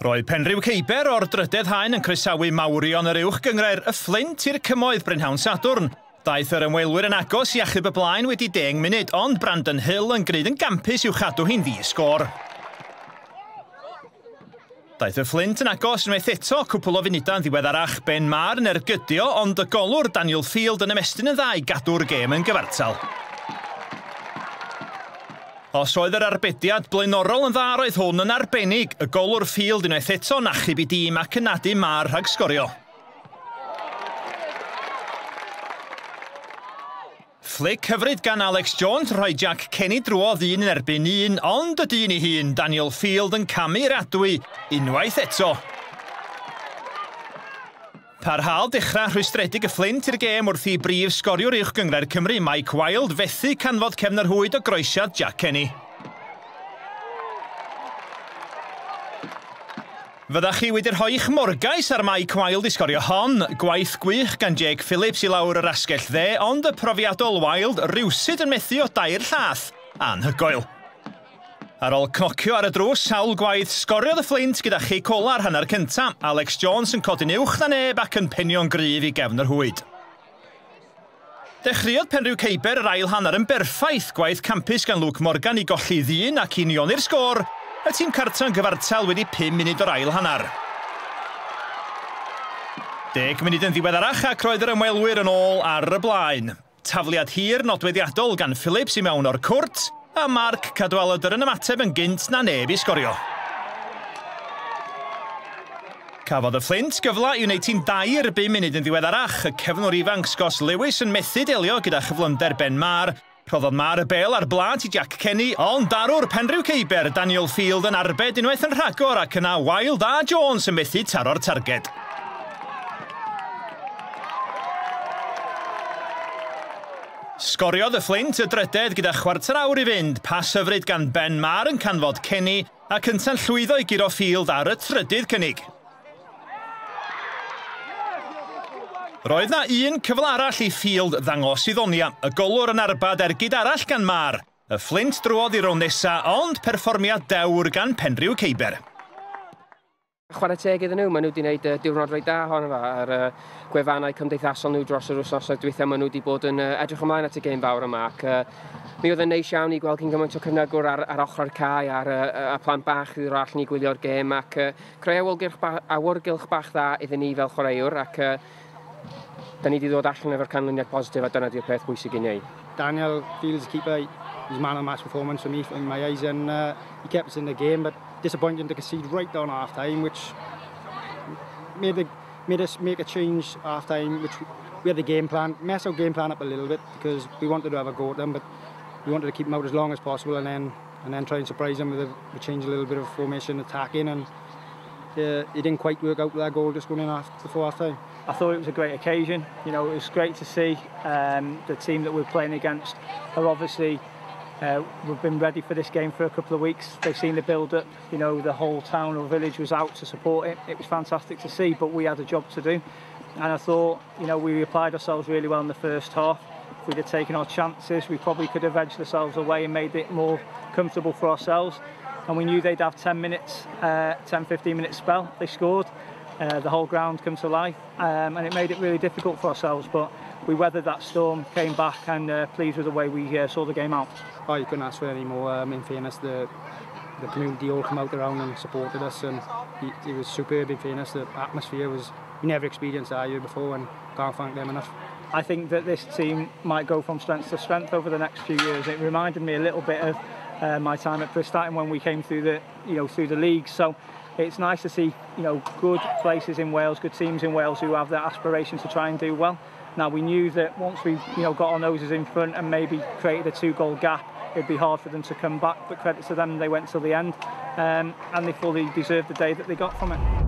Roedd Penrhiwceiber o'r drydedd haen yn croesawu mawrion yr uwch gynghrair y Fflint i'r Cymoedd brynhawn Sadwrn. Daeth yr ymwelwyr yn agos i achub y blaen wedi 10 munud, ond Brandon Hill yn gwneud yn gampus i'w chadw hi'n ddi-sgôr. Daeth y Fflint yn agos unwaith eto, cwpl o funudau yn ddiweddarach. Ben Maher yn ergydio, ond y golwr Daniel Field yn ymestyn yn dda i gadw'r gêm yn gyfartal. Os oedd yr arbediad blaenorol yn dda, roedd hwn yn arbennig. Y golwr Field unwaith eto yn achub i dîm ac yn nadu Maher rhag sgorio. Fflic hyfryd gan Alex Jones rhoi Jack Kenny drwodd un yn erbyn un, ond y dyn ei hun, Daniel Field, yn camu i'r adwy unwaith eto. Parhaol dechrau rhwystredig y Fflint i'r gêm wrth i brif sgoriwr uwch gynghrair Cymru, Mike Wilde, fethu canfod cefn yr rhwyd o groesiad Jack Kenny. Fyddach chi wedi rhoi'ch morgais ar Mike Wilde i sgorio hon? Gwaith gwych gan Jake Phillips i lawr yr asgell dde, ond y profiadol Wilde rywsut yn methu o dair llath. Anhygoel. Ar ôl cnocio ar y drws sawl gwaith, sgoriodd y Fflint gyda chic ola'r hanner cyntaf. Alex Jones yn codi'n uwch na neb ac yn penio'n gryf i gefn yr rhwyd. Dechreuodd Penrhiwceiber yr ail hanner yn berffaith, gwaith campus gan Luke Morgan i golli ddyn ac unioni'r sgôr. Y tîm cartra'n gyfartal wedi 5 munud o'r ail hanner. 10 munud yn ddiweddarach ac roedd yr ymwelwyr yn ôl ar y blaen. Tafliad hir nodweddiadol gan Phillips i mewn o'r cwrt, a Mark Cadwaladr yn ymateb yn gynt na neb i sgorio. Cafodd y Fflint gyfle i wneud hi'n dair 5 munud yn ddiweddarach. Y cefnwr ifanc Scott Lewis yn methu delio gyda chyflymder Ben Maher. Rhoddodd Maher y bêl ar blât i Jack Kenny, ond darwr Penrhiwceiber Daniel Field yn arbed unwaith yn rhagor ac yna Wilde a Jones yn methu taro'r targed. Sgoriodd y Fflint y drydedd gyda chwarter awr i fynd, pas hyfryd gan Ben Maher yn canfod Kenny ac ynta'n llwyddo i guro Field ar y trydydd cynnig. Roedd na un cyfle arall i Field ddangos i ddonia, y golwr yn arbad ergyd arall gan Maher. Y Fflint drwodd i'r rownd nesa, ond perfformiad dewr gan Penrhiwceiber. Chwarae teg iddyn nhw, maen nhw wedi gwneud diwrnod reit da ohono fo ar gwefannau cymdeithasol nhw dros yr wythnosau dwytha. Maen nhw wedi bod yn edrych ymlaen at y gêm fawr yma ac mi oedd yn neis iawn i gweld cyn gymaint o cefnogwr ar ochr yr cae a'r a plant bach i ddod allan i gwylio'r gêm ac creu awyrgylch bach dda iddyn ni fel chwaraewr ac da ni wedi dod allan efo'r canlyniad positif a dyna di'r peth bwysig i wneud. Daniel Fields, keeper, he's man of the match performance for me in my eyes, and he kept us in the game, but disappointing to concede right down half time, which made us make a change half time, which we had the game plan, mess our game plan up a little bit because we wanted to have a go at them, but we wanted to keep them out as long as possible and then try and surprise them with a change a little bit of formation attacking, and it didn't quite work out with that goal just going in before half time. I thought it was a great occasion. You know, it was great to see the team that we're playing against are obviously we've been ready for this game for a couple of weeks. They've seen the build-up, you know, the whole town or village was out to support it. It was fantastic to see, but we had a job to do. And I thought, you know, we applied ourselves really well in the first half. If we'd have taken our chances, we probably could have edged ourselves away and made it more comfortable for ourselves. And we knew they'd have 10 minutes, 10, 15 minute spell. They scored. The whole ground come to life, and it made it really difficult for ourselves, but we weathered that storm, came back, and pleased with the way we saw the game out. Oh, you couldn't ask for any more. In fairness, the community all come out around and supported us, and it was superb. In fairness, the atmosphere was, we never experienced that year before, and can't thank them enough. I think that this team might go from strength to strength over the next few years. It reminded me a little bit of my time at Prestatyn when we came through the, you know, through the league. So it's nice to see, you know, good places in Wales, good teams in Wales who have their aspirations to try and do well. Now, we knew that once we, you know, got our noses in front and maybe created a 2-goal gap, it'd be hard for them to come back, but credit to them, they went till the end, and they fully deserved the day that they got from it.